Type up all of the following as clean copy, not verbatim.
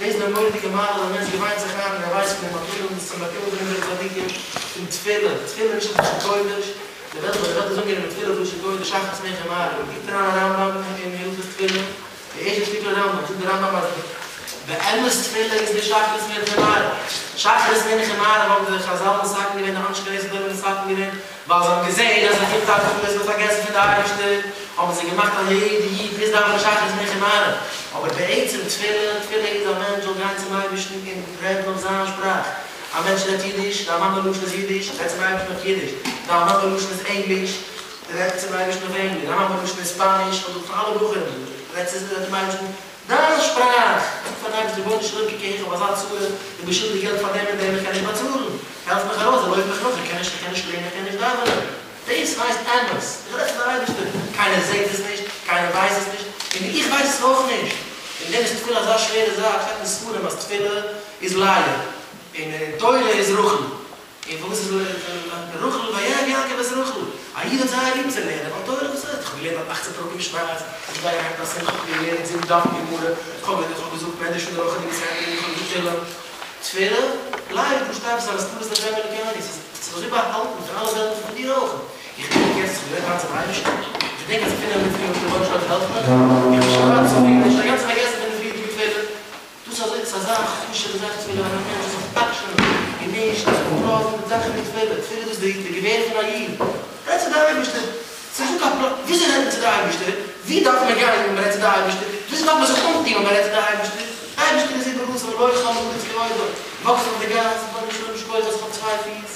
דאס איז די מורא'דיגע מעלה אז א מענטש געוויינט זיך איין און ער ווייסט פון די מתנה וואס איז באקומען פון אונזערע צדיקים, פון תפילה, תפילה נישט אויף לשון קודש, די וועלט די וועלט איז אנגענומען תפילה אויף לשון קודש, שחרית מנחה מעריב, מען קוקט אריין א רמב ם אין הלכות תפילה, די ערשטע שטיקל רמב ם, זאגט די רמב ם אז באמת תפילה איז נישט שחרית מנחה מעריב, שחרית מנחה מעריב האבן די חזל מתקן געווען, די אנשי כנסת הגדולה מתקן געווען, ווייל זיי האבן געזען אז עס קומט א תקופה וואס מ'האט פארגעסן פון די אייבערשטער, האבן זיי געמאכט אז יעדע איד מוז דאווענען שחרית מנחה מעריב, אבער בעצם תפילה, תפילה איז א מענטש זאל גיין צום אייבערשטן און רעדן אויף זיין שפראך, א מענטש רעדט אידיש, זיין מאמע לשון איז אידיש, רעדט צום אייבערשטן אויף אידיש, זיין מאמע לשון איז ענגליש, רעדט צום אייבערשטן אויף ענגליש, זיין מאמע לשון איז ספאניש, אדער פאר אלע בחורים, רעדט צום אייבערשטן דיין שפראך! זאג פארן אייבערשטן רבונו של עולם קוק אהער איך האב אזא צרה, איך בין שולדיג געלט פאר דעם און דעם איך קען נישט באצאלן, העלף מיך ארויס, זיי לויפן מיך נאך, איך קען נישט, איך קען נישט לערנען, איך קען נישט דאווענען. דאס הייסט אמת, איך רעד צו דער אייבערשטער, קיינער זעט עס נישט, קיינער ווייסט עס נישט, און איך ווייס עס אויך נישט. וועגן דעם איז תפילה אזא שווערע זאך, שטייט אין ספרים אז תפילה איז לאה, און תורה איז רחל. און פארוואס איז רחל ויאהב יעקב את רחל? א איד האט זייער ליב צו לערנען ווייל תורה וואס הייסט? איך האב געלערנט אכצען פרקים משניות, איך גיי אהיים מיט א שמחה, איך האב געלערנט זיבן דפים גמרא, איך האב געזאגט מדרש פון די וואכעדיגע סדרה, איך האב געזאגט תהלים, תפילה, לייב דו שטארבסט אלס תורת השם אלוקינו, ס'איז אזוי באהאלטן פון אלע וועלטן פון דיר אויך, איך געדענק יעצט איך האב גערעדט היינט צום אייבערשטן, איך געדענק אז פינף מינוט פריער האט רבונו של עולם העלף מיך, איך בין שוין ווייט צוריק, איך האב שוין אינגאנצן פארגעסן פון די פריערדיגע תפילה. דאס אזוי איז אזא חשוב'ע זאך תפילה ווען א מענטש זאל זיך פאטשן און נישט אפלאזן די זאכן מיט תפילה, תפילה דאס איז די געווער פון א איד, רעד צו די אייבערשטער, ס'איז נישטא קיין פלא, וויאזוי רעדט מען צו די אייבערשטער, ווי דארף מען גיין ווען מ'רעדט צו די אייבערשטער, וויאזוי דארף מען זיך אנטון ווען מ'רעדט צו די אייבערשטער, די אייבערשטער איז איבעראל ס'איז מלא כל הארץ כבודו, וואקסט אויף די גאס, רבונו של עולם שכוח אז איך האב צוויי פיס,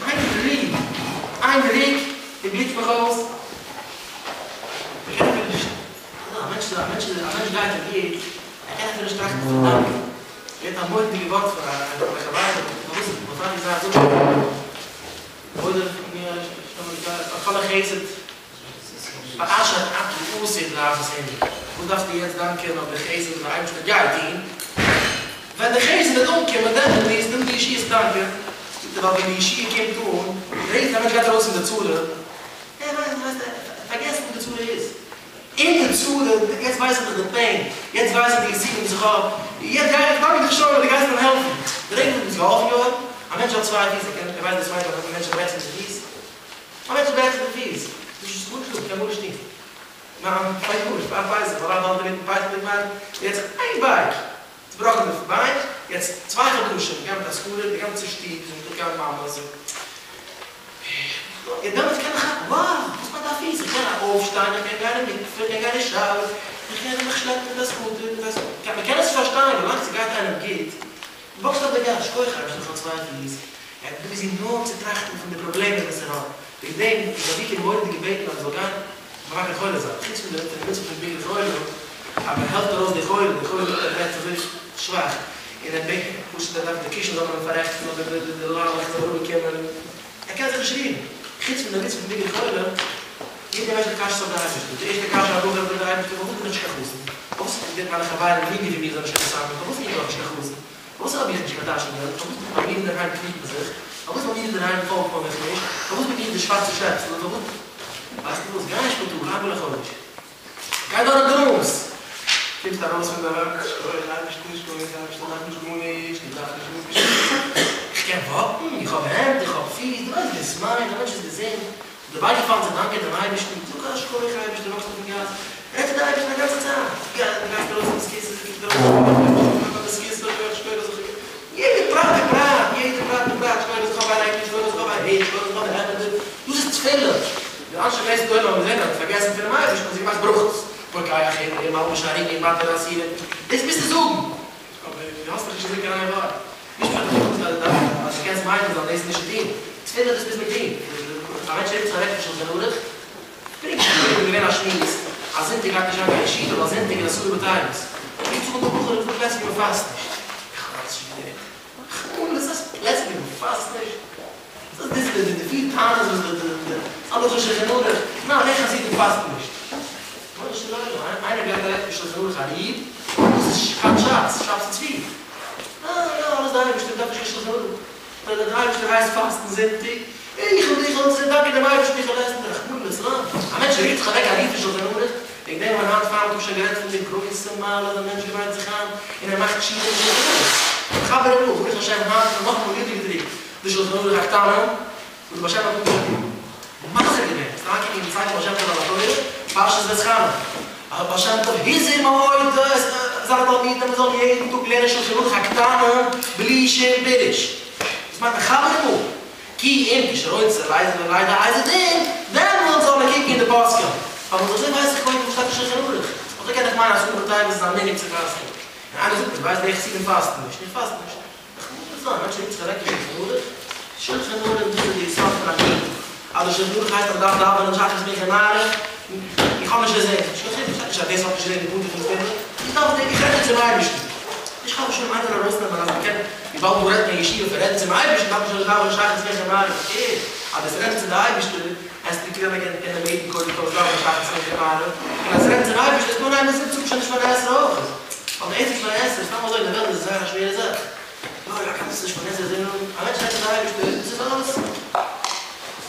איין ריק, איין ריק, און בליצט מיך אויס, מ'קען אפילו נישט. א מענטש א מענטש א מענטש גייט און גייט, ער קען אפילו נישט טראכטן פון דאנקען. געהערט א מורא'דיגע ווארט פון א פון א חבר, פארוואס מ'פארט נישט זיין זאגן מודה על כל החסד אשר אתה עתיד לעשות עמי. וואס דארפסטו יעצט דאנקען אויף די חסד וואס דער אייבערשטער גייט טון? ווען די חסד וועט אנקומען דעמאלט איז דא די ישועה צו דאנקען. זאגט ער ווייל ווען די ישועה קומט אן, די רגע א מענטש גייט ארויס פון די צרה, ער ווייסט ווייסט ער פארגעסט וואס די צרה איז. אין די צרה, יעצט ווייס איך דאך די pain, יעצט ווייס איך די יסורים וואס איך האב, יעצט גיי איך דאנק דיך שוין ווייל דו גייסט מיר העלפן. די רגע וואס דו ביסט געהאלפן געווארן, א מענטש האט צוויי פיס, ער קען, ער ווייסט וואס מיינט אז א מענטש ברעכט זיך די פיס? א מענטש ברעכט זיך די פיס, ס'איז נישט גארנישט דא, מ'קען גארנישט טון. מיין פאר גארנישט, פאר פסח, ווייל איך האלט אינמיטן פסח'דיג מאכן, יעצט איין בייק, צובראכן די ביין, יעצט צוויי חדשים גיין מיט א scooter, די גאנצע שטוב איז נישטא קיין מאמעס, און דעמאלטס קען איך כאפן, wow, וואס מיינט א פיס, איך קען אויפשטיין, איך קען גיין אין מקווה, איך קען גיין אין shower, איך קען מיך שלעפן מיט א scooter, מען קען עס נישט פארשטיין, ווילאנג ס'גייט איינעם גוט, וואקסט אויף די גאס, שכוח אייבערשטער איך האב צוויי פיס, ער איז busy נאר צו טראכטן פון די פראבלעמען וואס ער האט, וועגן דעם איז צדיקים מורא'דיג געבעטן אז מען זאל גיין מבקר חולה זיין, חוץ פון די מצוה פון ביקור חולים, אז מען העלפט ארויס די חולה, די חולה ליגט אויף בעט אזוי שוואך, און ער בעט פשוט ער דארף די קישן זאל מען אים פאררעכטן אדער די ליילעך זאל אראפקומען, ער קען זיך נישט רירן, חוץ פון די מצוה פון ביקור חולים, יעדער מענטש האט קשיות אויף די אייבערשטער, די ערשטע קשיא א בחור האט אויף די אייבערשטער פארוואס בין איך נישט קיין חתן? פארוואס ווערט מיינע חברים יונגער ווי מיר זענען נישט קיין חתנים? פארוואס בין איך נאכנישט קיין חתן? פארוואס האב איך נישט קיין טאשן געלט? פארוואס ביי מיר אינדערהיים קריגט מען זיך? פארוואס ביי מיר אינדערהיים פאלגט מען מיך נישט? פארוואס בין איך די שווארצע שעפסל? און פארוואס ווייסטו וואס? גיי אין שפיטאל, איינמאל א חודש. גיי דורך די rooms! קומסט ארויס פון דארט, שכוח אייבערשטער, שכוח אייבערשטער, איך דארף נישט גארנישט, איך דארף נישט גארנישט, איך קען walk ן, איך האב הענט, איך האב פיס, דו ווייסט ווי עס מיינט, א מענטש איז געזונט, דערביי געפאלן צו דאנקען דעם אייבערשטן, זאג א שכוח אייבערשטער וואקסט אויפן גאס, רעד צו די אייבערשטן א גאנצע צייט, דו גייסט ארויס פון בית הכסא, קומט ארויס פון בית הכסא, שכוח שכוח אז איך האב יעדע פרט ופרט, יעדע פרט ופרט, שכוח אז איך האב א רעקל, שכוח אז איך האב א הוט, שכוח אז איך האב א העמד, דאס איז תפילה, די אנשי כנסת הגדולה האבן געזען אז מ'האט פארגעסן פונעם אייבערשטן האבן זיי געמאכט ברכות, פוקח עינים, מלביש ערומים, מתיר אסורים, דאס מוזטו זאגן, אבער דו האסט דאך נישט אזוי קיין איין ווארט. נישט פשט אז דו אז דו קענסט מיינען זאל דאס נישט טון. תפילה דאס מוז מען טון. א מענטש רופט זיך אוועק פון שלחן ערוך. פונקט ווי איז געווען א שמועס אז זונטאג גייט נישט זיין קיין ישיבה ווייל זונטאג איז עשרה בטבת. רופט זיך אן דער בחור איך וויל פלעצער ווי מען פאסט נישט. איך האב אלץ נישט געהערט. רחמנא ליצלן פלעצער ווי מען פאסט נישט? דאס איז די די פיר טענות וואס די די הלכה שלחן ערוך. ניין די חסידים פאסטן נישט. רבונו של עולם איינער גייט אוועק פון שלחן ערוך א איד? דאס איז שבת שבת צבי. יא יא אלעס די אייבערשטער מ'דארף נישט קיין שלחן ערוך, ווייל דער אייבערשטער הייסט פאסטן זונטאג, איך און איך זאלן זיך דאנקען דעם אייבערשטן איך וועל עסן רחמנא לצלן, א מענטש רירט זיך אוועק א ריפן שלחן ערוך, וועגן דעם האבן היינט פארמיטאג שוין גערעדט פון די גרויסע מעלה אז א מענטש געוויינט זיך איין און ער מאכט תשובה אין שולחן ערוך. מחבר רמ"א, ברוך השם היינט האט מען נאכאמאל איבערגעדרוקט די שולחן ערוך הקטנה וואס די בעל שם האט מחזיר געווען, ס'איז אריינגעקומען אין ספר בעל שם טוב על התורה, פרשת ואתחנן, אז בעל שם טוב הזהיר מאוד את זיינע תלמידים מען זאל יעדן טאג לערנען שולחן ערוך הקטנה בלי שום פירוש. דאס מיינט מחבר רמ"א. כי אם כשרוצה לידע איזה דין, דעמאלט זאל ער קוקן אין די פוסקים. אבער אזוי ווייס איך קודם וואס שטייט אין שולחן ערוך, אזוי קען איך מיינען אז ס'דא א וואס איז א מנהג צו פאסטן. און איינער זאגט מיר, ווייסט די חסידים פאסטן נישט, איך פאסט נישט. רחמנא ליצלן, א מענטש רוקט זיך אוועק פון שולחן ערוך, שולחן ערוך דאס איז די יסוד פון א איד. אז די שולחן ערוך הייסט אז מ'דארף דאווענען שחרית מנחה מעריב, איך האב נישט געזען, נישט קיין חילוק, שטייט נישט אז דאס האט נישט געזען די פנים פון די תפילה, איך דארף איך רעד נישט צום אייבערשטן. נישט חס ושלום איינער זאל ארויסנעמען אז מ'קען, וויבאלד דא רעדט מען אין ישיבה פון רעדן צום אייבערשטן דארף מען שוין נישט דאווענען שחרית מנחה מעריב, פארקערט אז דאס רעדן צו די אייבערשטער עסט די קרעמער קען קען בעטן קודם כל דאווענען שחרית מנחה מעריב, און אז רעדן צום אייבערשטער איז נאר איינער זיצט זאגט שוין נישט שמונה עשרה אויך, ווייל די עצם שמונה עשרה סתם אזוי אין די וועלט איז זייער א שווערע זאך, נאר א גאנצע שמונה עשרה זינגען א מענטש רעדט צו די אייבערשטער דאס איז אלעס.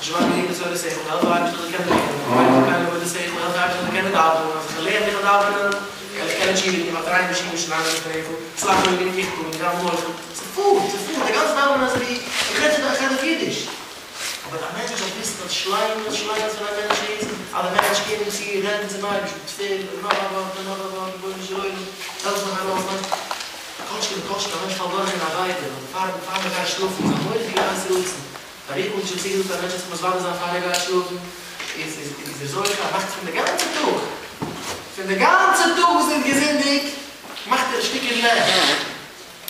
שמע ישראל קול תורתך, העלף אייבערשטער זאל קענען לערנען, אבינו מלכנו עבודתך, העלף אייבערשטער זאל קענען דאווענען, אז איך לערן איך דאווענען, וועל איך קענען תשובה טון, ותראני בתשובה שלמה לפניך, סלח לי אבינו כי חטאנו, זיי מוחל, ס'פארט, ס'פארט, די גאנצע דאווענען אזוי ווי איך רעד איך רעד אויף אידיש. אבער א מענטש זאל וויסן אז שלימות, שלימות פון א מענטש איז אז דער מענטש קומט צו רעדן צום אייבערשטן, תפילה, נאך א ווארט און נאך א ווארט, רבונו של עולם, העלף מיך ארויס, כל שכן כל שכן א מענטש פאלט דורך אין א עבירה, אדער פאר פאר מען גייט שלאפן, איז א מורא'דיגע עת רצון, פאר איך וואלט נישט צוגעזאגט א מענטש זאל זיך מתוודה זיין פאר ער גייט שלאפן, איז איז איז ער זוכה, ער מאכט פון די גאנצע טאג, פון די גאנצע טאג וואס ער האט געזינדיגט, מאכט ער שטיקער נעפ.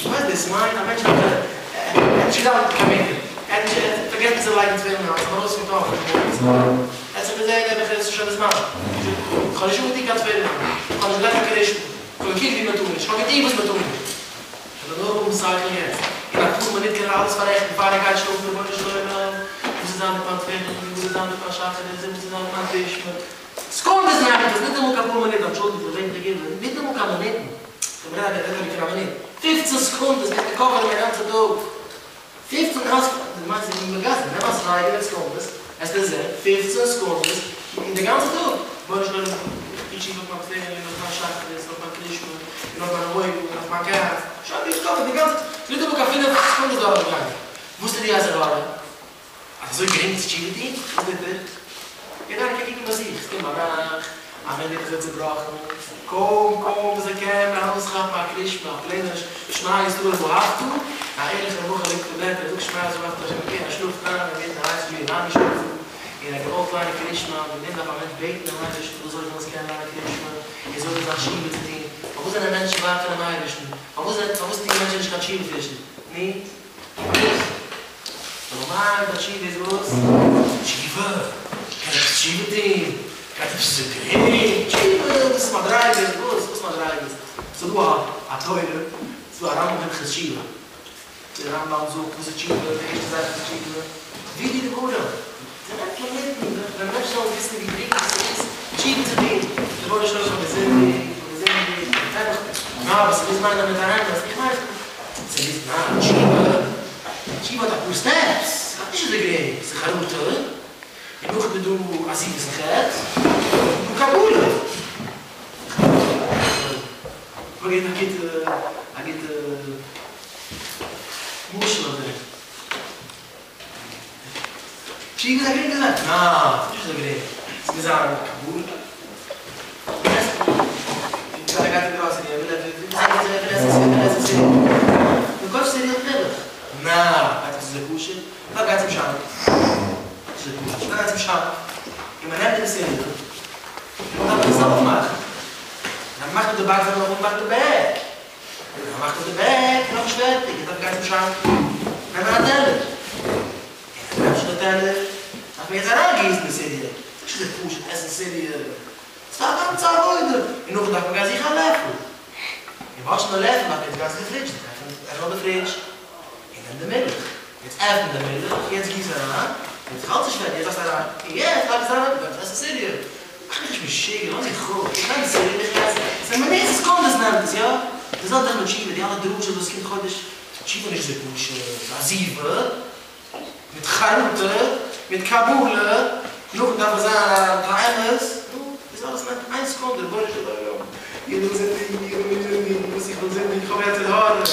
ווייסט וואס מיינט? א מענטש האט ער האט נישט געדאווענט קיין מנין, ער האט נישט ער האט פארגעסן צו לייגן תפילין היינט, ס'איז ארויס פון קאפ, ער האט זיך געזען נעבעך עס איז שוין די זמן, איך האב נישט אנגעטון קיין תפילין, איך האב נישט געליינט קיין קריאת שמע, איך האב געקוקט ווי מען טאר נישט, איך האב געטון וואס מען טאר נישט. איך וועל נאר האבן שכל יעצט, אין אפאר מינוט קען ער אלעס פאררעכטן פאר ער גייט שלאפן, רבונו של עולם, וואס איז זיין מיט מיין תפילין, וואס איז זיין מיט מיין שחרית, וואס איז זיין מיט מיין קריאת שמע, סעקונדעס נעמט עס, ניטאמאל קיין פאר מינוט, אנטשולדיגט איך בעט די תגובה, ניטאמאל קיין מינוטן, איך רעד נישט פון א מינוט, פופצן סעקונדעס וועט ריקאווערן א גאנצע טאג, פופצן דו מיינסט איך בין בגסות, נעם א זייגער מיט סעקונדעס, וועסטו זען, פופצן סעקונדעס אין די גאנצע טאג, רבונו של עולם, איך טו תשובה אויף מיין תפילין, און אויף מיין שחרית, און אויף מיין קריאת שמע, און אויף מיינע אויגן, און אויף מיין קאר, שוין ביסט ריקאווערט די גאנצע, ס'איז ניטאמאל קיין פינף סעקונדעס דורכגעגאנגען, וואס איז די יצר הרע? אז אזוי גרינג צו תשובה טון? וואס טוט ער? יעדער איינער קען קוקן ביי זיך, ס'קומט ביינאכט, א מענטש ווערט אזוי צובראכן, קוים קוים וואס ער קען ארויסכאפן א קריאת שמע, א פלעינע שמע ישראל ואהבת, א ערליכער בחור ליגט אין בעט, ער זאגט שמע ישראל ואהבת לה' אלקיך, ער שלאפט איין, ער ווערט אין הייס ווי איינגעשלאפן, און ער האט געוואלט ליינען קריאת שמע, וועגן דעם דארף א מענטש בעטן דעם אייבערשטן דו זאלסט אונז קענען ליינען קריאת שמע, און זוכה זיין תשובה צו טון, פארוואס זענען מענטשן ווייט פונעם אייבערשטן? פארוואס פארוואס טוען מענטשן נישט קיין תשובה פישן? נו? פארוואס? נארמאל ביי תשובה איז וואס? תשובה? קען איך תשובה טוהן? גייט עפעס אזוי גרינג? תשובה דאס איז מדריגות, וואס? וואס מדריגות? ס'איז דא א תורה, ס'איז דא א רמב"ם הלכות תשובה, דער רמב"ם זאגט וואס איז תשובה, די ערשטע זאך איז תשובה, וידוי דברים, ס'נעמט מינוטן ווען מענטשן זאלן וויסן ווי גרינג עס איז תשובה צו טוהן, רבונו של עולם כ'האב געזינדיגט, כ'האב געזינדיגט, נאר אבער ס'מוז מיינען מיט אן אמת, איך מיין ס'מוז מיינען תשובה. תשובה האט אפאר סטעפס, ס'גייט נישט אזוי גרינג, ס'איז חרטה, און נאכדעם איז דא עזיבת החטא, און דא קבלה. כ'האב געהערט א גוטע א גוטע משל אויף דעם. תשובה איז א גרינגע זאך? ניין, ס'איז נישט אזוי גרינג, ס'מוז זיין קבלה. ס'איז א גאנצע עבודה, און נאכדעם דארף מען גיין זוכן א לעפל, און וואשן די לעפל דארף מען יעצט גיין צו די פרידזש, עפן אויף די פרידזש, און נעם די מילך, יעצט עפן די מילך, יעצט גיס אריין, יעצט האלט נישט פערטיג, יעצט דארפסטו אריין, און יעצט לייג עס אריין, דו גייסט עסן סיריעל, מאך מיך נישט משוגע, לאז מיך אפ, איך נעם סיריעל, איך עס, ס'איז מינוט סעקונדעס נעמט עס, יא? די זעלבע זאך מיט תשובה, די אלע דרשות וואס קומט חודש, תשובה איז נישט אזוי פשוט, עזיבה. מיט חרטה, מיט קבלה, נאכדעם דארף עס זיין א אמת, נו, איז. אלעס נעמט איין סעקונדע, רבונו של עולם, איך וויל זינדיגן, איך וויל נישט זינדיגן, וואס איך וויל זינדיגן, איך האב יצר הרע.